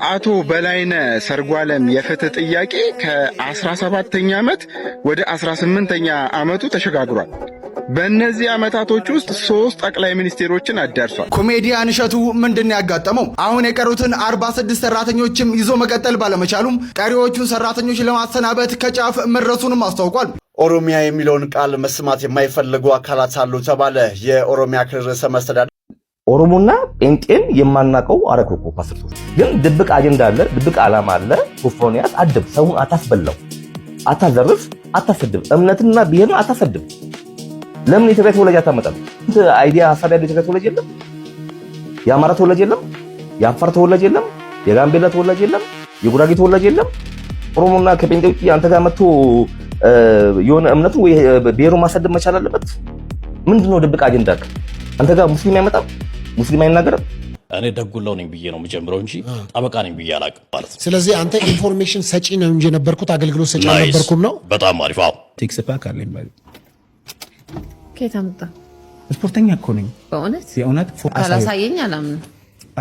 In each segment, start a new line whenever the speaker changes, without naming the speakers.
አቶ በላይነህ ሰርጓለም የፍትህ ጥያቄ ከ17ኛ ዓመት ወደ 18ኛ ዓመቱ ተሸጋግሯል። በእነዚህ ዓመታቶች ውስጥ ሶስት ጠቅላይ ሚኒስቴሮችን አዳርሷል።
ኮሜዲያን እሸቱ ምንድን ነው ያጋጠመው? አሁን የቀሩትን 46 ሰራተኞችም ይዞ መቀጠል ባለመቻሉም ቀሪዎቹን ሰራተኞች ለማሰናበት ከጫፍ መድረሱንም አስታውቋል።
ኦሮሚያ የሚለውን ቃል መስማት የማይፈልጉ አካላት አሉ ተባለ። የኦሮሚያ ክልል ርዕሰ መስተዳድር
ኦሮሞና ጴንጤን የማናቀው አረኩ እኮ ፓስተር። ግን ድብቅ አጀንዳ አለ፣ ድብቅ ዓላማ አለ። ሶፎንያስ አድብ፣ ሰውን አታስበላው፣ አታዘርፍ፣ አታሰድብ፣ እምነትና ብሔርን አታሰድብ። ለምን የትግራይ ተወላጅ አታመጣም? Idea ሀሳብ ያለው የትግራይ ተወላጅ የለም፣ የአማራ ተወላጅ የለም፣ የአፋር ተወላጅ የለም፣ የጋምቤላ ተወላጅ የለም፣ የጉራጌ ተወላጅ የለም። ኦሮሞና ከጴንጤ ውጪ አንተ ጋር መጥቶ የሆነ እምነቱ ወይ ብሔሩን ማሰደብ መቻል አለበት። ምንድነው ድብቅ አጀንዳ? አንተ ጋር ሙስሊም አይመጣም፣ ሙስሊም አይናገርም።
እኔ ደጉላው ነኝ ብዬ ነው የምጀምረው እንጂ ጠበቃ ነኝ ብዬ አላውቅም ማለት ነው።
ስለዚህ አንተ information ሰጪ ነው እንጂ የነበርኩት አገልግሎት ሰጪ አልነበርኩም ነው።
በጣም አሪፍ። አዎ።
Six pack አለኝ።
ከየት አመጣ?
ስፖርተኛ እኮ ነኝ።
በእውነት?
የእውነት።
ካላሳየኝ አላምንም።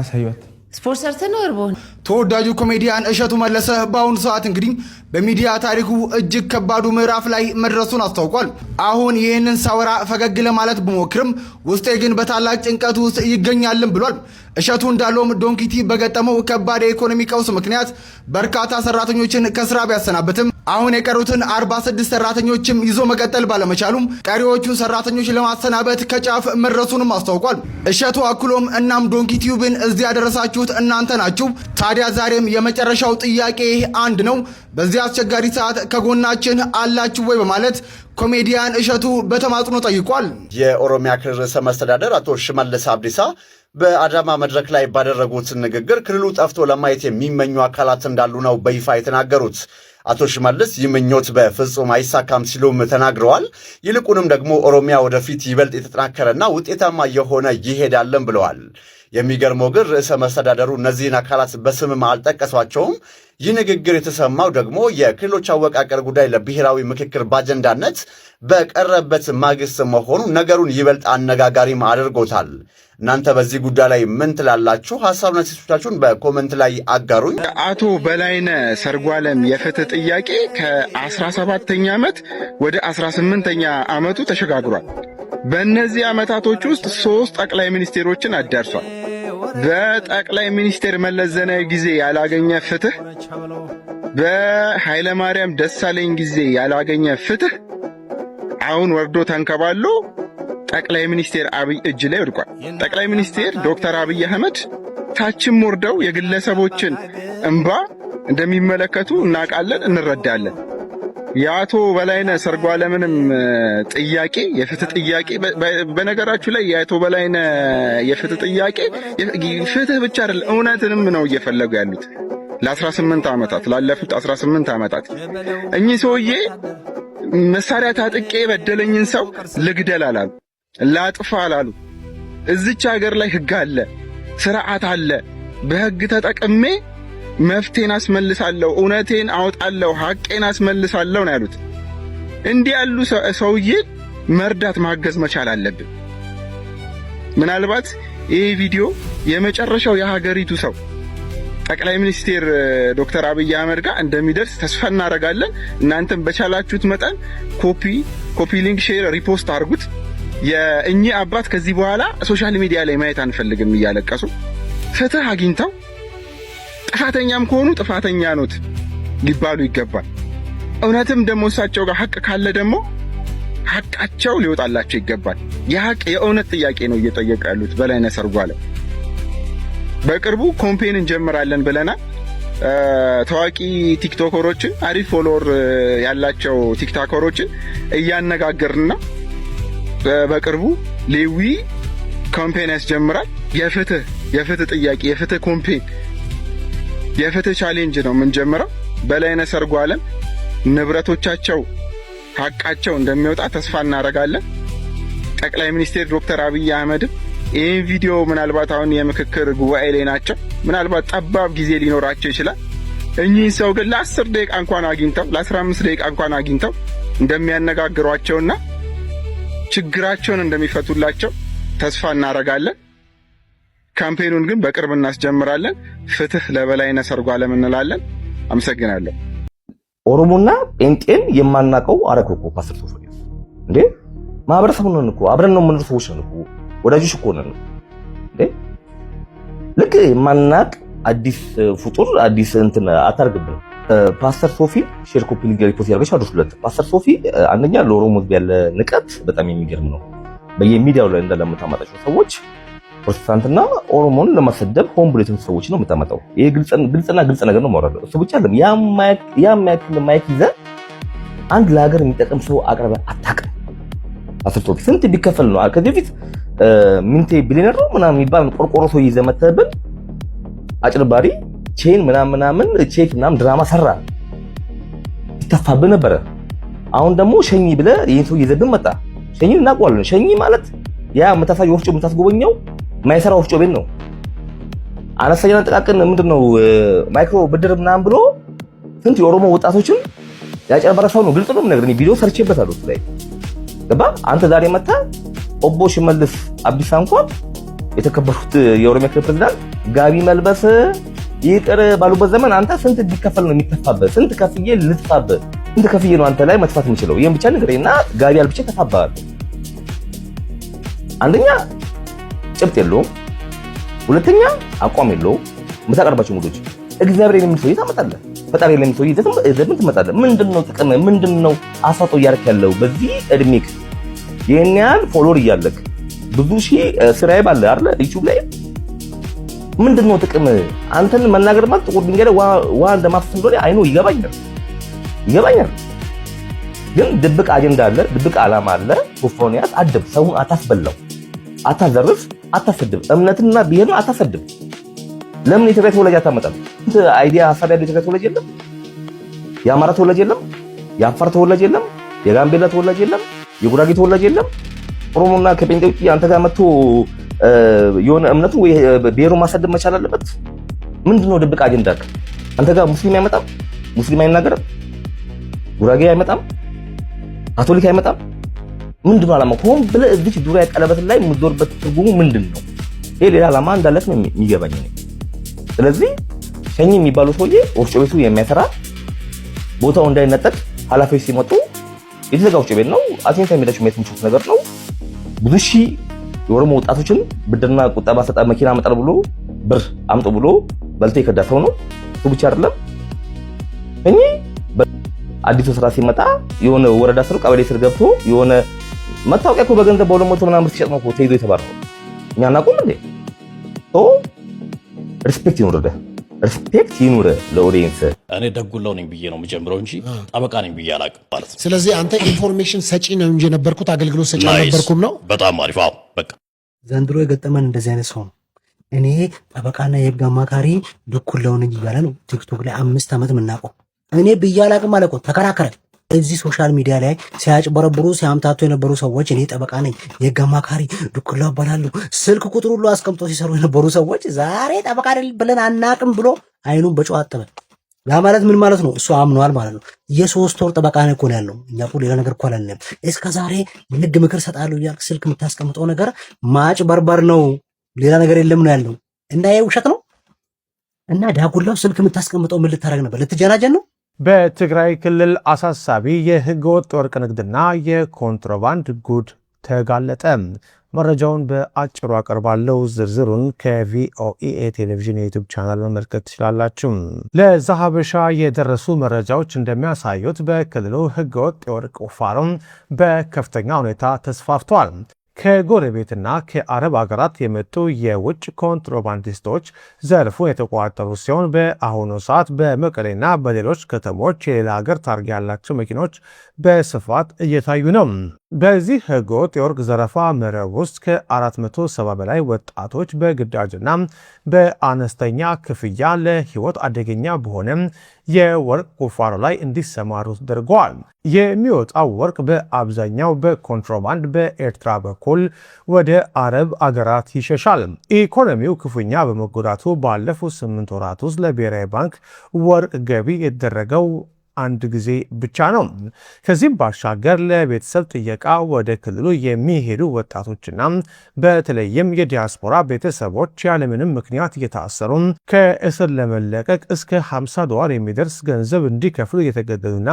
አሳዩት።
ስፖርት ሰርተህ ነው እርቦህ?
ተወዳጁ ኮሜዲያን እሸቱ መለሰ በአሁኑ ሰዓት እንግዲህ በሚዲያ ታሪኩ እጅግ ከባዱ ምዕራፍ ላይ መድረሱን አስታውቋል። አሁን ይህንን ሳወራ ፈገግ ለማለት ብሞክርም ውስጤ ግን በታላቅ ጭንቀት ውስጥ ይገኛልም ብሏል። እሸቱ እንዳለውም ዶንኪ ቲዩብ በገጠመው ከባድ የኢኮኖሚ ቀውስ ምክንያት በርካታ ሰራተኞችን ከስራ ቢያሰናብትም አሁን የቀሩትን 46 ሰራተኞችም ይዞ መቀጠል ባለመቻሉም ቀሪዎቹን ሰራተኞች ለማሰናበት ከጫፍ መድረሱንም አስታውቋል። እሸቱ አክሎም እናም ዶንኪ ቲዩብን እዚህ ያደረሳችሁት እናንተ ናችሁ። ታዲያ ዛሬም የመጨረሻው ጥያቄ አንድ ነው። በዚህ አስቸጋሪ ሰዓት ከጎናችን አላችሁ ወይ በማለት ኮሜዲያን እሸቱ በተማጽኖ ጠይቋል።
የኦሮሚያ ክልል ርዕሰ መስተዳደር አቶ ሽመልስ አብዲሳ በአዳማ መድረክ ላይ ባደረጉት ንግግር ክልሉ ጠፍቶ ለማየት የሚመኙ አካላት እንዳሉ ነው በይፋ የተናገሩት። አቶ ሽመልስ ይህ ምኞት በፍጹም አይሳካም ሲሉም ተናግረዋል። ይልቁንም ደግሞ ኦሮሚያ ወደፊት ይበልጥ የተጠናከረና ውጤታማ የሆነ ይሄዳለን ብለዋል። የሚገርመው ግን ርዕሰ መስተዳደሩ እነዚህን አካላት በስምም አልጠቀሷቸውም። ይህ ንግግር የተሰማው ደግሞ የክልሎች አወቃቀር ጉዳይ ለብሔራዊ ምክክር በአጀንዳነት በቀረበት ማግስት መሆኑ ነገሩን ይበልጥ አነጋጋሪም አድርጎታል። እናንተ በዚህ ጉዳይ ላይ ምን ትላላችሁ? ሀሳብና አስተያየቶቻችሁን በ comment ላይ አጋሩኝ።
አቶ በላይነህ ሰርጓለም የፍትህ ጥያቄ ከ17ኛ ዓመት ወደ 18ኛ ዓመቱ ተሸጋግሯል። በእነዚህ ዓመታቶች ውስጥ ሶስት ጠቅላይ ሚኒስቴሮችን አዳርሷል። በጠቅላይ ሚኒስቴር መለስ ዜናዊ ጊዜ ያላገኘ ፍትህ፣ በኃይለማርያም ደሳለኝ ጊዜ ያላገኘ ፍትህ አሁን ወርዶ ተንከባሎ ጠቅላይ ሚኒስቴር አብይ እጅ ላይ ወድቋል። ጠቅላይ ሚኒስቴር ዶክተር አብይ አህመድ ታችም ወርደው የግለሰቦችን እንባ እንደሚመለከቱ እናውቃለን፣ እንረዳለን። የአቶ በላይነህ ሰርጓለምንም ጥያቄ የፍትህ ጥያቄ፣ በነገራችሁ ላይ የአቶ በላይነህ የፍትህ ጥያቄ ፍትህ ብቻ አይደለም፣ እውነትንም ነው እየፈለጉ ያሉት። ለ18 ዓመታት፣ ላለፉት 18 ዓመታት እኚህ ሰውዬ መሳሪያ ታጥቄ የበደለኝን ሰው ልግደል አላሉ፣ ላጥፋ አላሉ። እዚች ሀገር ላይ ህግ አለ፣ ስርዓት አለ። በህግ ተጠቅሜ መፍትሄን አስመልሳለሁ፣ እውነቴን አወጣለሁ፣ ሐቄን አስመልሳለሁ ነው ያሉት። እንዲህ ያሉ ሰውዬ መርዳት ማገዝ መቻል አለብን። ምናልባት ይህ ቪዲዮ የመጨረሻው የሀገሪቱ ሰው ጠቅላይ ሚኒስትር ዶክተር አብይ አህመድ ጋር እንደሚደርስ ተስፋ እናደርጋለን። እናንተም በቻላችሁት መጠን copy link፣ share፣ repost አድርጉት። የእኚህ አባት ከዚህ በኋላ social media ላይ ማየት አንፈልግም እያለቀሱ ፍትህ አግኝተው ጥፋተኛም ከሆኑ ጥፋተኛ ኖት ሊባሉ ይገባል። እውነትም ደግሞ እሳቸው ጋር ሐቅ ካለ ደግሞ ሐቃቸው ሊወጣላቸው ይገባል። የሐቅ የእውነት ጥያቄ ነው እየጠየቁ ያሉት በላይነህ ሰርጓለም። በቅርቡ campaign እንጀምራለን ብለናል። ታዋቂ ቲክቶከሮችን፣ አሪፍ follower ያላቸው ቲክቶከሮችን እያነጋገርን ነው። በቅርቡ ሌዊ campaign ያስጀምራል። የፍትህ ጥያቄ፣ የፍትህ campaign፣ የፍትህ challenge ነው የምንጀምረው። በላይነህ ሰርጓለም ንብረቶቻቸው ሀቃቸው እንደሚወጣ ተስፋ እናደርጋለን። ጠቅላይ ሚኒስትር ዶክተር አብይ አህመድም ይህን ቪዲዮ ምናልባት አሁን የምክክር ጉባኤ ላይ ናቸው። ምናልባት ጠባብ ጊዜ ሊኖራቸው ይችላል። እኚህን ሰው ግን ለ10 ደቂቃ እንኳን አግኝተው፣ ለ15 ደቂቃ እንኳን አግኝተው እንደሚያነጋግሯቸውና ችግራቸውን እንደሚፈቱላቸው ተስፋ እናደርጋለን። Campaign ኑን ግን በቅርብ እናስጀምራለን። ፍትህ ለበላይነህ ሰርጓለም እንላለን። አመሰግናለሁ።
ኦሮሞና ጴንጤን የማናቀው አረከው እኮ ፓስተር ሶፎንያስ እንዴ! ማህበረሰቡ ነን እኮ፣ አብረን ነው የምንኖር ሰዎች ነን እኮ፣ ወዳጆች እኮ ነን እንዴ! ልክ የማናቅ አዲስ ፍጡር አዲስ እንትን አታርግብን። ፓስተር ሶፊ share፣ copy link፣ repost ያደርገች አድርሱለት። ፓስተር ሶፊ አንደኛ ለኦሮሞ ሕዝብ ያለ ንቀት በጣም የሚገርም ነው። በየሚዲያው ላይ እንዳለ የምታመጣቸው ሰዎች ፕሮቴስታንትና ኦሮሞን ለማሰደብ ሆን ብሎ የተነሱ ሰዎች ነው የምታመጣው። ይሄ ግልጽና ግልጽ ነገር ነው የማወራው። እሱ ብቻ አይደለም፣ ያ የሚያክል mic ይዘህ አንድ ለሀገር የሚጠቅም ሰው አቅርበህ አታውቅም። ፓስተር ሶፊ ስንት ቢከፈል ነው? ከዚህ በፊት ሚንቴ ቢሊየነር ነው ምናምን የሚባል ቆርቆሮ ሰው ይዘህ መተህብን አጭበርባሪ chain ምናምን ምናምን ቼክ ምናምን ድራማ ሰራ፣ ይተፋብህ ነበረ። አሁን ደግሞ ሸኚ ብለህ ይህን ሰው ይዘብን መጣ። ሸኚ እናውቀዋለን። ሸኚ ማለት ያ የምታሳየው ወፍጮ የምታስጎበኘው ማይሰራ ወፍጮ ቤት ነው። አነስተኛና ጥቃቅን ምንድን ነው micro ብድር ምናምን ብሎ ስንት የኦሮሞ ወጣቶችን ያጨበረበረ ሰው ነው። ግልጽ ነው የምነግርህ። እኔ ቪዲዮ ሰርቼበታለሁ እሱ ላይ ገባ። አንተ ዛሬ መተህ ኦቦ ሽመልስ አብዲሳ እንኳን የተከበሩት የኦሮሚያ ክልል ፕሬዝዳንት ጋቢ መልበስ ይቅር ባሉበት ዘመን አንተ ስንት ቢከፈል ነው የሚተፋብህ? ስንት ከፍዬ ልትፋብህ? ስንት ከፍዬ ነው አንተ ላይ መጥፋት የምችለው? ይሄን ብቻ ንገረኝና ጋቢ አልብቼ ተፋብሃለሁ። አንደኛ ጭብጥ የለውም፣ ሁለተኛ አቋም የለውም። የምታቀርባቸው mood ኦች እግዚአብሔር የሚል ሰውዬ ታመጣለህ፣ ፈጣሪ የሚል ሰውዬ ይዘህ ትመጣለህ። ምንድን ነው ጥቅም? ምንድን ነው አሳጦ እያደረክ ያለው በዚህ እድሜክ ይህን ያህል follower እያለክ ብዙ ሺህ subscribe አለ አይደለ ዩቲዩብ ላይ፣ ምንድን ነው ጥቅም? አንተን መናገር ማለት ጥቁር ድንጋይ ላይ ውሃ እንደማፍሰስ እንደሆነ አይኖ ይገባኛል፣ ይገባኛል። ግን ድብቅ አጀንዳ አለ፣ ድብቅ ዓላማ አለ። ሶፎንያስ አድብ፣ ሰውን አታስበላው፣ አታዘርፍ፣ አታሰድብ፣ እምነትና ብሔርን አታሰድብ። ለምን የትግራይ ተወላጅ አታመጣም? Idea ሀሳብ ያለው የትግራይ ተወላጅ የለም? የአማራ ተወላጅ የለም? የአፋር ተወላጅ የለም? የጋምቤላ ተወላጅ የለም? የጉራጌ ተወላጅ የለም? ኦሮሞና ከጴንጤ ውጭ አንተ ጋር መጥቶ የሆነ እምነቱ ወይ ብሔሩን ማሳደብ መቻል አለበት? ምንድነው ድብቅ አጀንዳ? አንተ ጋር ሙስሊም አይመጣም? ሙስሊም አይናገርም? ጉራጌ አይመጣም? ካቶሊክ አይመጣም? ምንድነው ዓላማ? ሆን ብለህ እዚች ዱሪያ ቀለበት ላይ የምትዞርበት ትርጉሙ ምንድን ነው? ይሄ ሌላ ዓላማ እንዳለህ ነው የሚገባኝ እኔ። ስለዚህ ሸኚ የሚባለው ሰውዬ ወፍጮ ቤቱ የሚያሰራ ቦታው እንዳይነጠቅ ኃላፊዎች ሲመጡ የተዘጋ ወፍጮ ቤት ነው። አቴንታ ሄዳችሁ ማየት የምትችሉት ነገር ነው። ብዙ ሺህ የኦሮሞ ወጣቶችን ብድርና ቁጠባ ሰጣ መኪና አመጣል ብሎ ብር አምጡ ብሎ በልቶ የከዳ ሰው ነው። እሱ ብቻ አይደለም፣ እኚህ አዲሱ ስራ ሲመጣ የሆነ ወረዳ ስር ቀበሌ ስር ገብቶ የሆነ መታወቂያ እኮ በገንዘብ በ200 ምናምን ብር ሲሸጥ ነው እኮ ተይዞ የተባረረው። እኛ አናውቅም እንዴ? Respect ይኑርህ፣ respect ይኑር ለ audience።
እኔ ደጉላው ነኝ ብዬ ነው የምጀምረው እንጂ ጠበቃ ነኝ ብዬ አላውቅም ማለት ነው።
ስለዚህ አንተ information ሰጪ ነው እንጂ የነበርኩት አገልግሎት ሰጪ
Nice።
አልነበርኩም ነው።
በጣም አሪፍ። አዎ በቃ።
ዘንድሮ የገጠመን እንደዚህ አይነት ሰው ነው። እኔ ጠበቃና የህግ አማካሪ ድኩላው ነኝ እያለ ነው ቲክቶክ ላይ 5 ዓመት የምናውቀው። እኔ ብዬ አላቅም አለ እኮ፣ ተከራከረ። እዚህ social media ላይ ሲያጭበረብሩ ሲያምታቱ የነበሩ ሰዎች እኔ ጠበቃ ነኝ የህግ አማካሪ ድኩላው እባላለሁ ስልክ ቁጥር ሁሉ አስቀምጦ ሲሰሩ የነበሩ ሰዎች ዛሬ ጠበቃ አይደል ብለን አናቅም ብሎ አይኑን በጨው አጠበ። ያ ማለት ምን ማለት ነው? እሱ አምኗል ማለት ነው። የ3 ወር ጠበቃ ነህ እኮ ነው ያለው። እኛ እኮ ሌላ ነገር እኮ አላልንም። እስከ ዛሬ የህግ ምክር ሰጣለሁ እያልክ ስልክ የምታስቀምጠው ነገር ማጭበርበር ነው፣ ሌላ ነገር የለም ነው ያለው። እና ይሄ ውሸት ነው። እና ዳጉላው ስልክ የምታስቀምጠው ምን ልታደርግ ነበር? ልትጀናጀን ነው?
በትግራይ ክልል አሳሳቢ የህገወጥ ወርቅ ንግድና የኮንትሮባንድ ጉድ ተጋለጠ። መረጃውን በአጭሩ አቀርባለሁ። ዝርዝሩን ከቪኦኤ ቴሌቪዥን የዩቱብ ቻናል መመልከት ትችላላችሁ። ለዛሀበሻ የደረሱ መረጃዎች እንደሚያሳዩት በክልሉ ህገወጥ የወርቅ ቁፋሮም በከፍተኛ ሁኔታ ተስፋፍቷል። ከጎረቤትና ከአረብ ሀገራት የመጡ የውጭ ኮንትሮባንዲስቶች ዘርፉን የተቆጣጠሩ ሲሆን በአሁኑ ሰዓት በመቀሌና በሌሎች ከተሞች የሌላ ሀገር ታርጋ ያላቸው መኪኖች በስፋት እየታዩ ነው። በዚህ ህገወጥ የወርቅ ዘረፋ መረብ ውስጥ ከ470 በላይ ወጣቶች በግዳጅና በአነስተኛ ክፍያ ለህይወት አደገኛ በሆነ የወርቅ ቁፋሮ ላይ እንዲሰማሩ ተደርገዋል። የሚወጣው ወርቅ በአብዛኛው በኮንትሮባንድ በኤርትራ በኩል ወደ አረብ አገራት ይሸሻል። ኢኮኖሚው ክፉኛ በመጎዳቱ ባለፉት 8 ወራት ውስጥ ለብሔራዊ ባንክ ወርቅ ገቢ የተደረገው አንድ ጊዜ ብቻ ነው። ከዚህም ባሻገር ለቤተሰብ ጥየቃ ወደ ክልሉ የሚሄዱ ወጣቶችና በተለይም የዲያስፖራ ቤተሰቦች ያለምንም ምክንያት እየታሰሩ፣ ከእስር ለመለቀቅ እስከ 50 ዶላር የሚደርስ ገንዘብ እንዲከፍሉ እየተገደዱና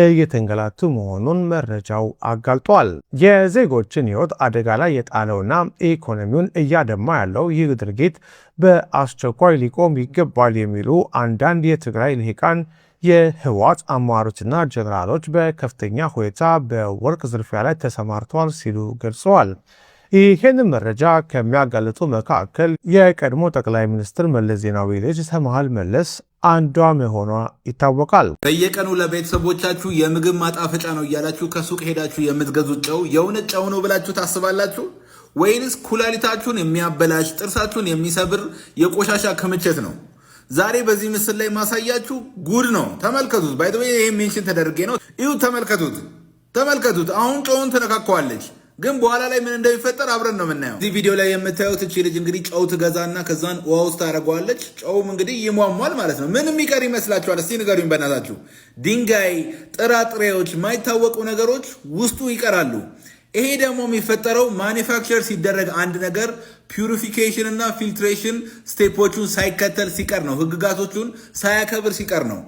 እየተንገላቱ መሆኑን መረጃው አጋልጧል። የዜጎችን ሕይወት አደጋ ላይ የጣለውና ኢኮኖሚውን እያደማ ያለው ይህ ድርጊት በአስቸኳይ ሊቆም ይገባል የሚሉ አንዳንድ የትግራይ ልሂቃን የህወሓት አመራሮችና ጀነራሎች በከፍተኛ ሁኔታ በወርቅ ዝርፊያ ላይ ተሰማርተዋል ሲሉ ገልጸዋል። ይህንን መረጃ ከሚያጋልጡ መካከል የቀድሞ ጠቅላይ ሚኒስትር መለስ ዜናዊ ልጅ ሰምሃል መለስ አንዷ መሆኗ ይታወቃል።
በየቀኑ ለቤተሰቦቻችሁ የምግብ ማጣፈጫ ነው እያላችሁ ከሱቅ ሄዳችሁ የምትገዙት ጨው የእውነት ጨው ነው ብላችሁ ታስባላችሁ? ወይንስ ኩላሊታችሁን የሚያበላሽ፣ ጥርሳችሁን የሚሰብር የቆሻሻ ክምችት ነው? ዛሬ በዚህ ምስል ላይ ማሳያችሁ ጉድ ነው። ተመልከቱት። By the way ይሄ mention ተደርጌ ነው። እዩ፣ ተመልከቱት፣ ተመልከቱት። አሁን ጨውን ትነካከዋለች፣ ግን በኋላ ላይ ምን እንደሚፈጠር አብረን ነው የምናየው። እዚህ ቪዲዮ ላይ የምታዩት እቺ ልጅ እንግዲህ ጨው ትገዛና ከዛን ውሃ ውስጥ ታደርገዋለች። ጨውም እንግዲህ ይሟሟል ማለት ነው። ምን የሚቀር ይመስላችኋል? እስቲ ንገሩኝ በእናታችሁ። ድንጋይ፣ ጥራጥሬዎች፣ የማይታወቁ ነገሮች ውስጡ ይቀራሉ። ይሄ ደግሞ የሚፈጠረው manufacture ሲደረግ አንድ ነገር purification እና filtration step ኦቹን ሳይከተል ሲቀር ነው። ህግጋቶቹን ሳያከብር ሲቀር ነው።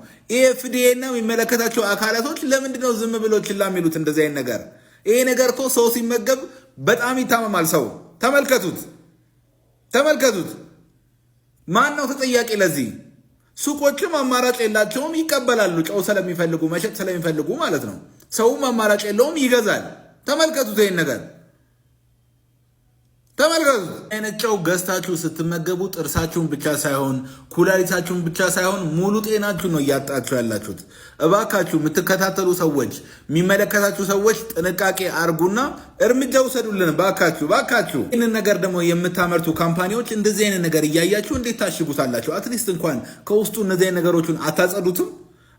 FDA እና የሚመለከታቸው አካላቶች ለምንድን ነው ዝም ብሎ ችላ የሚሉት እንደዚህ አይነት ነገር? ይሄ ነገር እኮ ሰው ሲመገብ በጣም ይታመማል ሰው። ተመልከቱት፣ ተመልከቱት። ማን ነው ተጠያቂ ለዚህ? ሱቆችም አማራጭ የላቸውም፣ ይቀበላሉ። ጨው ስለሚፈልጉ፣ መሸጥ ስለሚፈልጉ ማለት ነው። ሰውም አማራጭ የለውም፣ ይገዛል። ተመልከቱት፣ ይሄን ነገር ተመልከቱት። አይነት ጨው ገዝታችሁ ስትመገቡ ጥርሳችሁን ብቻ ሳይሆን፣ ኩላሊታችሁን ብቻ ሳይሆን ሙሉ ጤናችሁን ነው እያጣችሁ ያላችሁት። እባካችሁ የምትከታተሉ ሰዎች፣ የሚመለከታችሁ ሰዎች ጥንቃቄ አርጉና እርምጃ ውሰዱልን። ባካችሁ፣ ባካችሁ። ይህንን ነገር ደግሞ የምታመርቱ company ዎች እንደዚህ አይነት ነገር እያያችሁ እንዴት ታሽጉታላችሁ? At least እንኳን ከውስጡ እነዚህ አይነት ነገሮችን አታጸዱትም?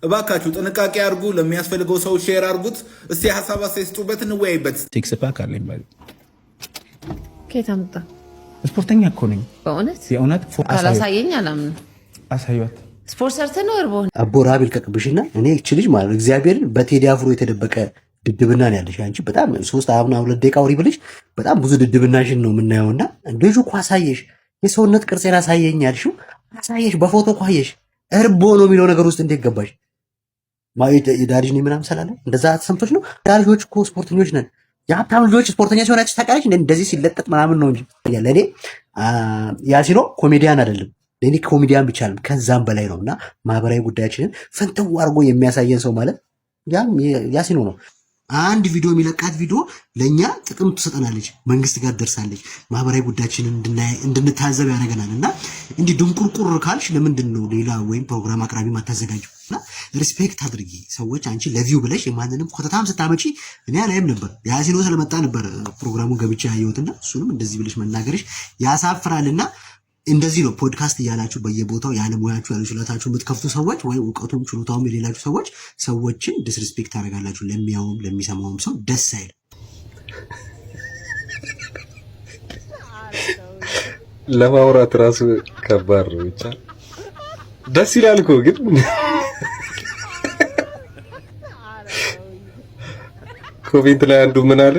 እባካችሁ ጥንቃቄ አድርጉ። ለሚያስፈልገው ሰው share አድርጉት። እስቲ ሀሳብ አስተያየት ስጡበት፣ እንወያይበት።
Six pack አለኝ።
ከየት አመጣ?
ስፖርተኛ እኮ ነኝ።
በእውነት?
የእውነት።
ካላሳየኝ አላምንም።
አሳዩት።
ስፖርት ሰርተህ ነው እርቦህ?
አቦ ራብ ይልቀቅብሽና እኔ እች ልጅ ማለት እግዚአብሔርን በቴዲ አፍሮ የተደበቀ ድድብና ነው ያለሽ። አንቺ በጣም 3 አሁን 2 ደቂቃ አውሪ ብልሽ በጣም ብዙ ድድብናሽን ነው የምናየውና ልጁ እኮ አሳየሽ፣ የሰውነት ቅርጼን አሳየኝ ያልሽው አሳየሽ፣ በፎቶ እኮ አየሽ። እርቦ ነው የሚለው ነገር ውስጥ እንዴት ገባሽ? የዳልጅ ነኝ ምናምን ስላለ እንደዛ ተሰምቶች ነው። ዳልጆች እኮ ስፖርተኞች ነን። የሀብታም ልጆች ስፖርተኛ ሲሆን አይተሽ ታውቂያለሽ? እንደዚህ ሲለጠጥ ምናምን ነው እንጂ። ለእኔ ያሲኖ ኮሜዲያን አይደለም። ለእኔ ኮሜዲያን ብቻ አይደለም፣ ከዛም በላይ ነው። እና ማህበራዊ ጉዳያችንን ፈንተው አድርጎ የሚያሳየን ሰው ማለት ያም ያሲኖ ነው። አንድ ቪዲዮ የሚለቃት ቪዲዮ ለእኛ ጥቅም ትሰጠናለች፣ መንግስት ጋር ደርሳለች፣ ማህበራዊ ጉዳያችንን እንድንታዘብ ያደርገናል። እና እንዲህ ድንቁርቁር ካልሽ ለምንድን ነው ሌላ ወይም ፕሮግራም አቅራቢ ማታዘጋጀው? እና respect አድርጊ ሰዎች። አንቺ ለ view ብለሽ የማንንም ኮተታም ስታመጪ እኔ አላይም ነበር። ያሲኖ ስለመጣ ነበር ፕሮግራሙን ገብቼ ያየሁትና እሱንም እንደዚህ ብለሽ መናገርሽ ያሳፍራልና እንደዚህ ነው ፖድካስት እያላችሁ በየቦታው ያለ ሙያችሁ ያለ ችሎታችሁ የምትከፍቱ ሰዎች ወይ እውቀቱም ችሎታውም የሌላችሁ ሰዎች ሰዎችን disrespect ታደርጋላችሁ። ለሚያውም ለሚሰማውም ሰው ደስ አይልም።
ለማውራት ራሱ ከባድ ነው። ብቻ ደስ ይላል እኮ ግን comment ላይ አንዱ ምን አለ?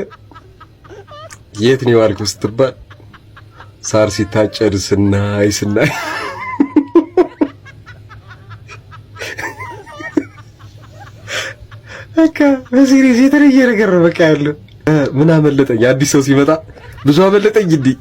የት ነው የዋልከው ስትባል ሳር ሲታጨድ ስናይ ስናይ። በቃ በ serious የተለየ ነገር ነው በቃ ያለው። ምን አመለጠኝ? አዲስ ሰው ሲመጣ ብዙ አመለጠኝ እንዲህ።